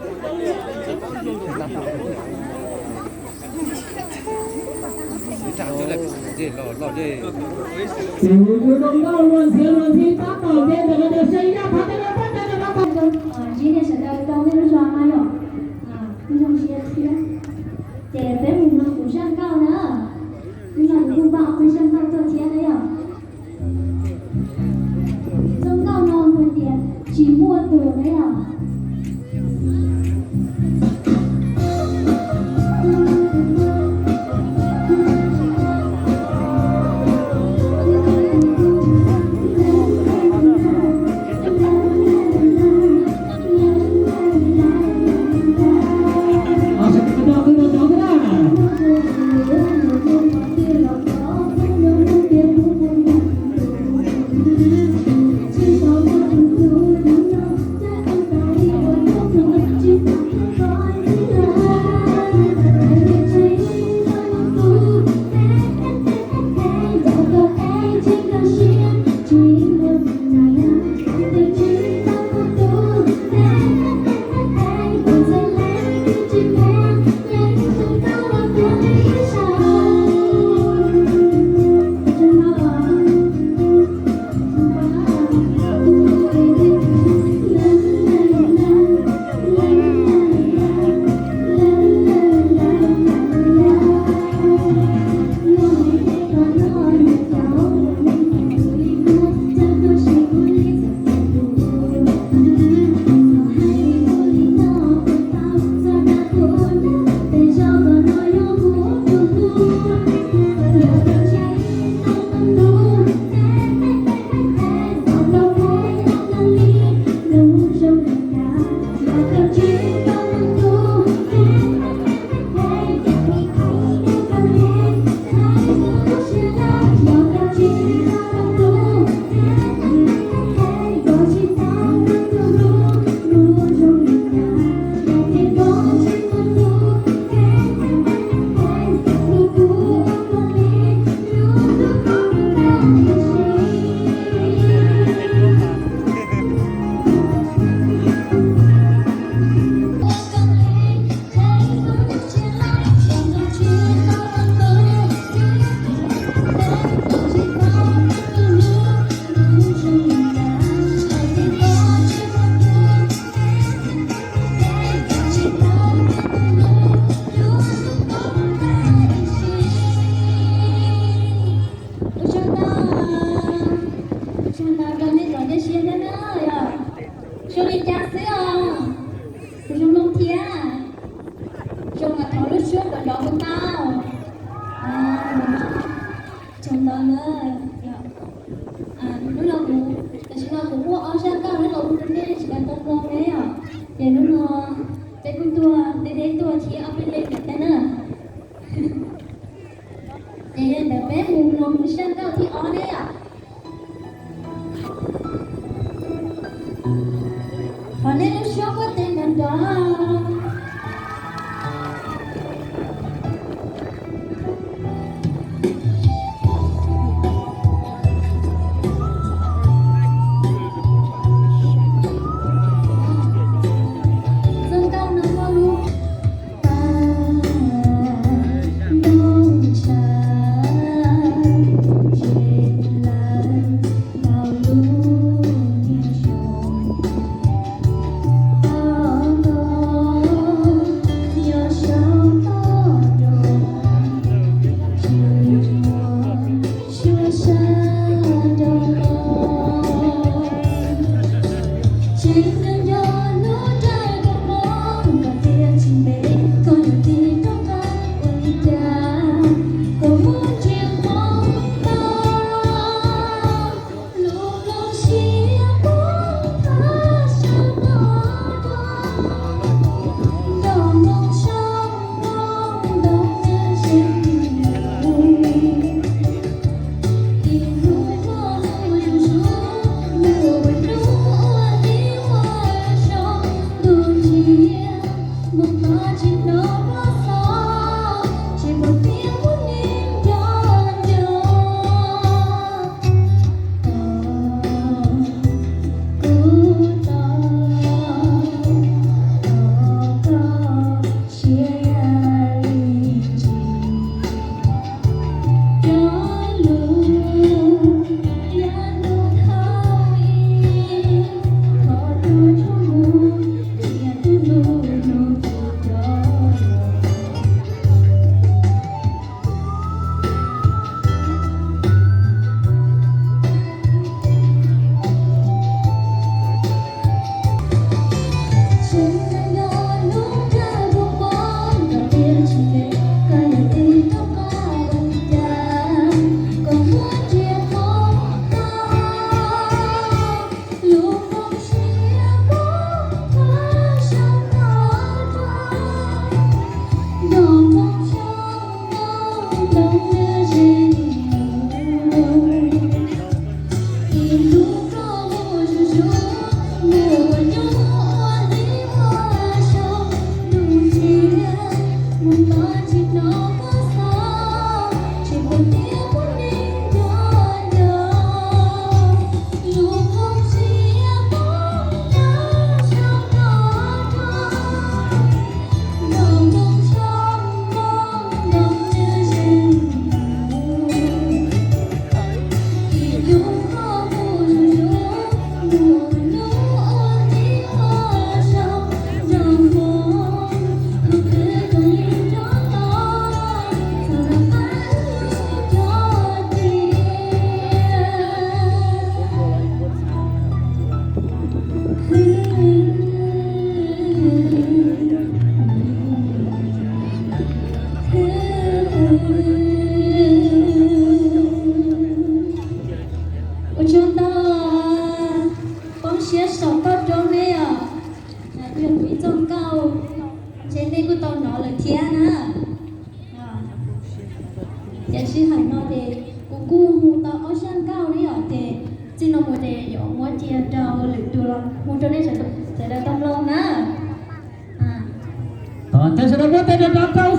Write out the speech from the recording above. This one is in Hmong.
Tus zoo nkauj luag ntxhiav luag ntxhi tab tom nce ntawm no ces seb ib zaj qhov twg los pab tau rau no. Ntsib nej sawv daws tau nej lub zog no yom, lub zog ntsia thiab. Ces peb mus mloog kuv zaj nkauj na. Hnub no kuv kuj npaj ob peb zaj nkauj tuaj thiab na yom. Zaj nkauj no nws tias tsis muaj tus na yom. Ua tsaug ntau, ua tsaug ntau rau nej cov nyob siab thiab na yom. Zoo li cas xwb os, kuv zoo mloog thiab. Zoo mas thov lub suab nrov nrov mus tau. Tsaug ntau na. Hnub no kuv, tam sim no kuv muaj ob zaj nkauj los hu rau nej sawv daws tau mloog ne yom. Ces hnub no peb kuj tuaj deb deb tuaj thiab ob peb leeg lawm thiab na. Ces yog li ntawd peb mus mloog zaj nkauj thib ob ne yom. Thov nej lub suab quaj tes nrov nrov. Zaj nkauj no muaj lub, Ntshe nej kuj tau hnov lawm thiab na. Ces sij hawm no ces kuv kuj hu tau ob zaj nkauj ne yom, ces txij no mus ces yuav muab cia rau lwm tus los hu rau nej sawv daws tau mloog na. Thov sawv daws muab tes rau nkauj